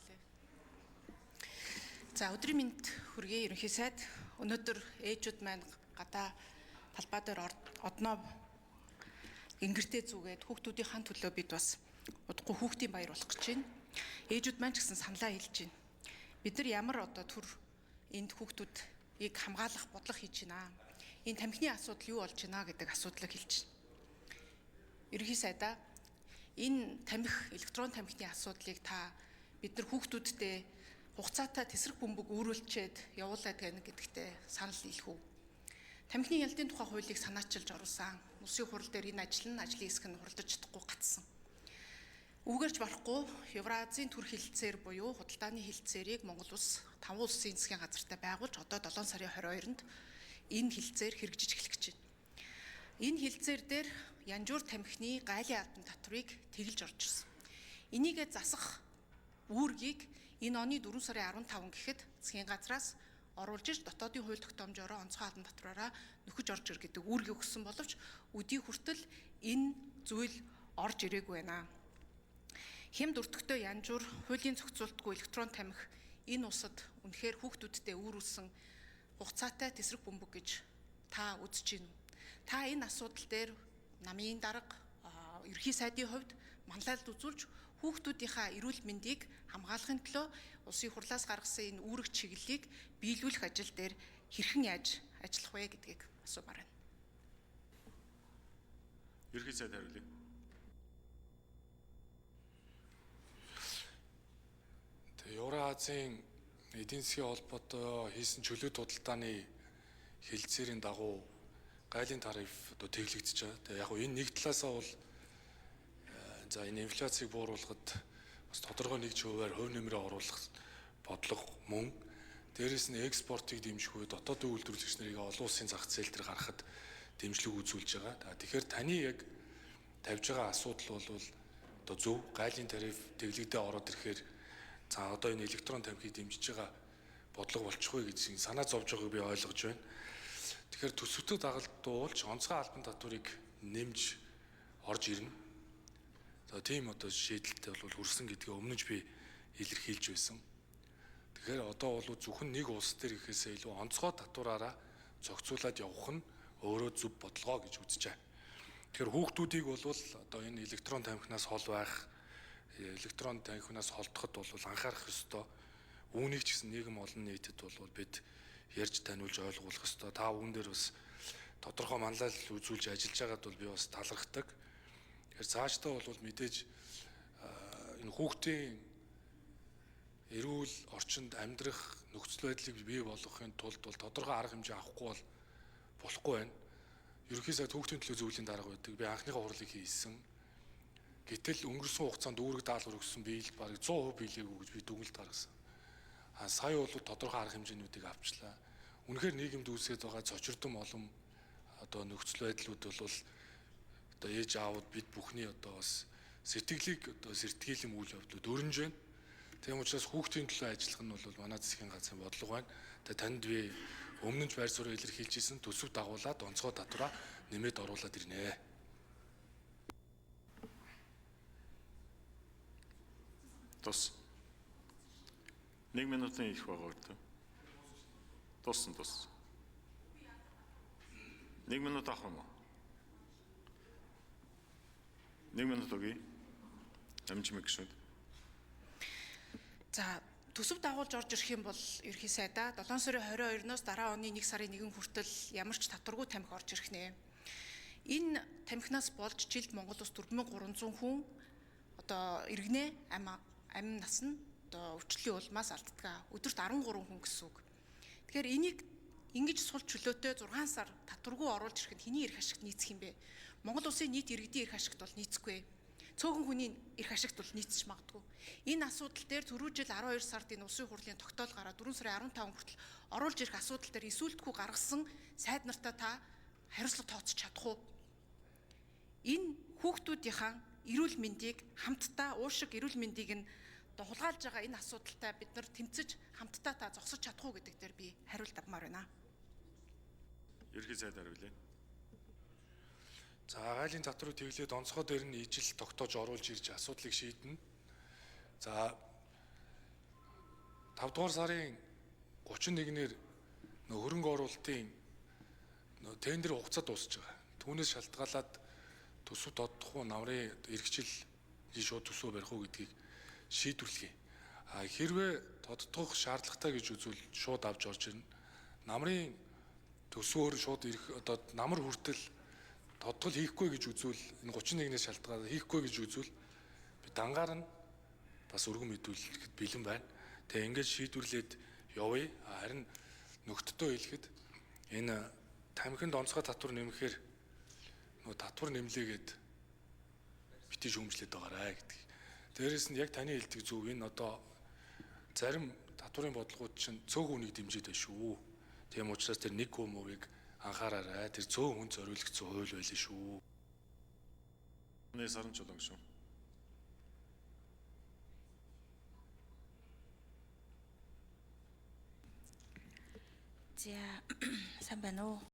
Хариулъя. За, өдрийн мэнд хүргэе, ерөнхий сайд. Өнөөдөр ээжүүд маань гадаа талбай дээр одноо гингэртэй зүгээд хүүхдүүдийн төлөө бид бас удахгүй хүүхдийн баяр болох гэж байна. Ээжүүд маань ч гэсэн саналаа хэлж байна. Бид нар ямар одоо төр энд хүүхдүүдийг хамгаалах бодлого хийж байна. Энэ тамхины асуудал юу болж байна гэдэг асуудлыг хэлж байна. Ерөнхий сайдаа, энэ тамхи, электрон тамхины асуудлыг та бид нар хүүхдүүдтэй хугацаатай тэсрэх бөмбөг үүрүүлчихэд явуулаад гэнэ гэдэгтээ санал нийлэх үү? Тамхины хяналтын тухай хуулийг санаачилж оруулсан. Улсын хурал дээр энэ ажил нь ажлын хэсэг нь хуралдаж чадахгүй гацсан. Үүгээрч барахгүй Евразийн төр хилцээр буюу худалдааны хилцээрийг Монгол улс 5 улсын засгийн газартай байгуулж одоо 7 сарын 22-нд энэ хилцээр хэрэгжиж эхлэх гэж байна. Энэ хилцээр дээр янжуур тамхины гайлын албан татварыг тэглэж орж ирсэн. Энийгээ засах үүргийг энэ оны 4 сарын 15 гэхэд засгийн газраас оруулж ир дотоодын хууль тогтоомжоороо онцгой албан татвараараа нөхөж орж ир гэдэг үүргийг өгсөн боловч өдий хүртэл энэ зүйл орж ирээгүй байна. Хямд өртөгтэй янжуур, хуулийн зохицуултгүй электрон тамхи энэ улсад үнэхээр хүүхдүүдтэй үүрүүлсэн хугацаатай тэсрэх бөмбөг гэж та үзэж байна уу? Та энэ асуудал дээр намын дарга, ерөнхий сайдын хувьд манлайлалт үзүүлж хүүхдүүдийнхаа эрүүл мэндийг хамгаалахын төлөө улсын хурлаас гаргасан энэ үүрэг чиглэлийг биелүүлэх ажил дээр хэрхэн яаж ажиллах вэ гэдгийг асуумаар байна. Ерөнхий сайд хариулъя. Тэгээ Евразийн эдийн засгийн холбоотой хийсэн чөлөөт худалдааны хэлцээрийн дагуу гайлын тариф одоо тэглэгдэж байгаа. Тэгээ яг энэ нэг талаасаа бол за энэ инфляцийг бууруулахад бас тодорхой нэг хувиар хувь нэмрээ оруулах бодлого мөн. Дээрээс нь экспортыг дэмжих үе дотоодын үйлдвэрлэгч нарыг олон улсын зах зээл дээр гаргахад дэмжлэг үзүүлж байгаа. Тэгэхээр таны яг тавьж байгаа асуудал бол одоо зөв, гайлын тариф тэглэгдээ ороод ирэхээр за одоо энэ электрон тамхиг дэмжиж байгаа бодлого болчих вэ гэж санаа зовж байгааг би ойлгож байна. Тэгэхээр төсөвтөө дагалдуулж онцгой албан татварыг нэмж орж ирнэ. За тийм одоо шийдэлтэй бол хүрсэн гэдгээ өмнө нь би илэрхийлж байсан. Тэгэхээр одоо бол зөвхөн нэг улс дээр гэхээсээ илүү онцгой татвараараа зохицуулаад явах нь өөрөө зөв бодлогоо гэж үзэж байна. Тэгэхээр хүүхдүүдийг бол одоо энэ электрон тамхинаас хол байх, электрон тамхинаас холдоход бол анхаарах ёстой. Үүнийг ч гэсэн нийгэм олон нийтэд бол бид ярьж таниулж ойлгуулах ёстой. Та үүн дээр бас тодорхой манлайлал үзүүлж ажиллаж байгаад бол би бас талархдаг. Тэгэхээр цаашдаа бол мэдээж энэ хүүхдийн эрүүл орчинд амьдрах нөхцөл байдлыг бий болгохын тулд бол тодорхой арга хэмжээ авахгүй бол болохгүй байна. Ерөнхий сайд хүүхдийн төлөө зөвлөлийн дарга байдаг. Би анхныхаа хурлыг хийсэн. Гэтэл өнгөрсөн хугацаанд үүрэг даалгавар өгсөн биел бараг 100% биелээгүй гэж би дүгнэлт гаргасан. А сая бол тодорхой арга хэмжээнүүдийг авчлаа. Үнэхээр нийгэмд үүсгээд байгаа цочирдом олон одоо нөхцөл байдлууд бол одоо ээж аавууд бид бүхний одоо бас сэтгэлийг одоо сэртгийлэн үйл явдлууд өрнөж байна. Тийм учраас хүүхдийн төлөө ажиллах нь бол манай засгийн газрын бодлого байна. Тэгээ танд би өмнө нь байр сууриа илэрхийлж ирсэн төсөв дагуулад онцгой татвараа нэмээд оруулаад ирнэ. Тус. 1 минутын их байгаа үү? Туссан тус. 1 минут авах юм уу? 1 минут өгье. Амжмиг гişүүд. За, төсөв дагуулж орж ирэх юм бол ерөнхий сайдаа 7 сарын 22-ноос дараа оны 1 сарын 1 хүртэл ямар ч татваргүй тамхи орж ирэх нэ. Энэ тамхинаас болж жилд Монгол улс 4300 хүн одоо иргэнэ амь нас нь одоо өвчлөлийн улмаас алддаг. Өдөрт 13 хүн гэсэн үг. Тэгэхээр энийг ингэж сул чөлөөтэй 6 сар татваргүй оруулж ирэх нь хэний эрх ашигт нийцэх юм бэ? Монгол улсын нийт иргэдийн эрх ашигт бол нийцэхгүй. Цөөхөн хүний эрх ашигт бол нийцэж магадгүй. Энэ асуудал дээр түрүү жил 12 сард энэ улсын хурлын тогтоол гараад 4 сарын 15 хүртэл оруулж ирэх асуудал дээр эсүүлдэхүү гаргасан сайд нартаа та хариуцлага тооцож чадах уу? Энэ хүүхдүүдийнхаа эрүүл мэндийг хамтдаа уушиг эрүүл мэндийг нь хулгайлж байгаа энэ асуудалтай бид нар тэмцэж хамтдаа та зогсож чадах уу гэдэг дээр би хариулт авмаар байна. Ерөнхий сайд хариулъя. За, гайлын татварыг тэглээд онцгой дээр нь ижил тогтоож оруулж ирж асуудлыг шийднэ. За, 5 дугаар сарын 31-ээр нөө хөрөнгө оруулалтын нөө тендер хугацаа дуусч байгаа. Түүнээс шалтгаалаад төсөв тоддох уу, намрын эрхжил шууд төсөв барих уу гэдгийг шийдвэрлэе. А хэрвээ тодтгох шаардлагатай гэж үзвэл шууд авч орж ирнэ. Намрын төсвөөр шууд ирэх одоо намар хүртэл тодтгол хийхгүй гэж үзвэл энэ 31-ээс шалтгаалаад хийхгүй гэж үзвэл би дангаар нь бас өргөн мэдүүлэхэд бэлэн байна. Тэгээ ингээд шийдвэрлээд явъя. Харин нөхдөдөө хэлэхэд энэ тамхинд онцгой татвар нэмэхээр нөгөө татвар нэмлээгээд бити шүүмжлээд байгаарай гэдэг. Дээрээс нь яг таны хэлдэг зөв, энэ одоо зарим татварын бодлогууд чинь цөөх үнийг дэмжиж байна шүү. Тийм учраас тэр 1 мөвийг анхаараарай. Тэр цөөн хүн зориулагдсан хууль байлаа шүү. Нэ саран чулуун гишүүн. За, сайн байна уу?